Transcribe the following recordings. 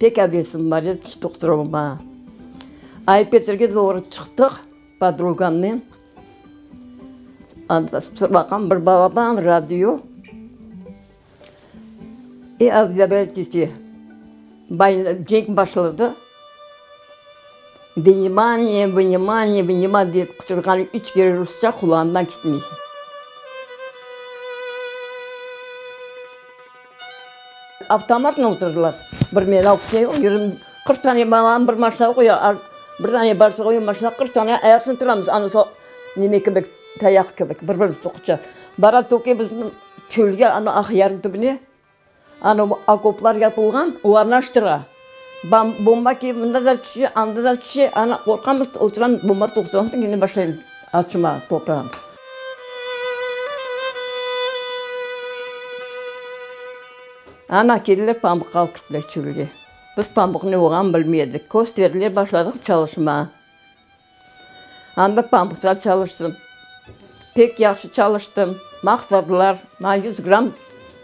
Pek avesim bar edi tiş doqtorı olmağa. Ay-Petrge doğru çıqtıq podrugamnen. Anda baqam bir balaban radio. E, Avdiyabel tete, cenk başladı. Vnimaniye, vnimaniye, vnimaniye dep qıçırğanı üç kere rusça qulağımdan ketmey. Avtomatnen oturdılar. Bir meni alıp keteyim, 20, 40 tane balanı bir maşinağa qoya, bir dane barsa qoya maşinağa, 40 tane ayaqsız turamız, ana sol neme kibi, tayaq kibi, bir-birimizni soqunca. Bara töke bizni çölge, ana Aqyarnıñ tübüne, ana okoplar yapılğan, olarnı açtıra. Bomba kelip mında da tüşe, anda da tüşe, ana qorqamız, oturamız, bomba toqtağan soñ kene başlaymız açmağa toprağını. Ana keldiler, pambıq alıp kettiler çölge. Biz pambıq ne olğanını bilmey edik. Kösterdiler, başladıq çalışmağa. Anda pambıqta çalıştım. Pek yahşı çalıştım. Maqtadılar. Maña yüz gramm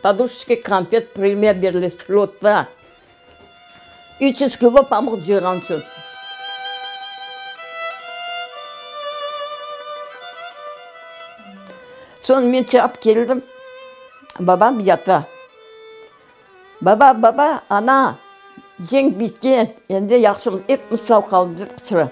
poduşeçka konfet premiya berdiler slötta. 300 kilo pamıq cıyğan içün. Soñ men çapıp keldim. Babam yata. Baba, baba, ana, cenk bitken, endi yahşımız, epimiz sağ qaldıq, dep qıçıra.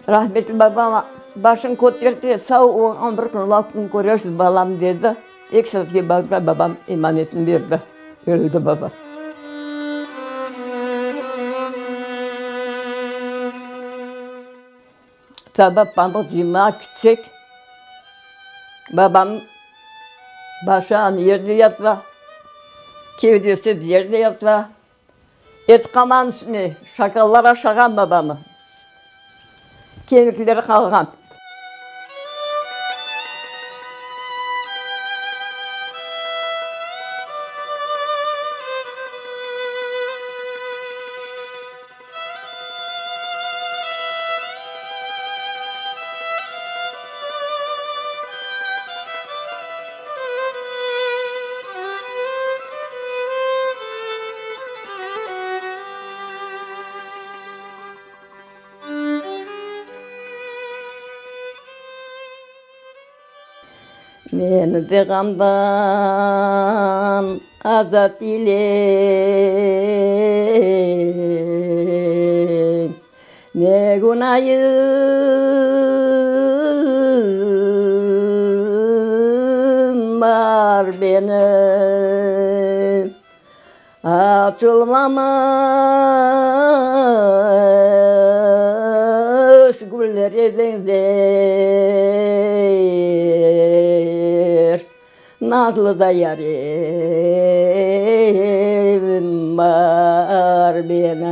Rahmetli babam başını köterdi, Sağ olğan bir kün laf kün körersiz, balam, dedi. Eki saatke barmay babam emanetini berdi. Öldi baba. Saba pamıq cıymağa kitsek, babam başı an yerde yata, kevdesi bir yerde yata. Et qalğan üstüne, şakallar aşağan babamı. Kemikleri qalğan. Meni de ğamdan azat eyleñ, Ne günayım bar benim, Açılmamış güllere beñzer, Nazlı da yarim bar benim.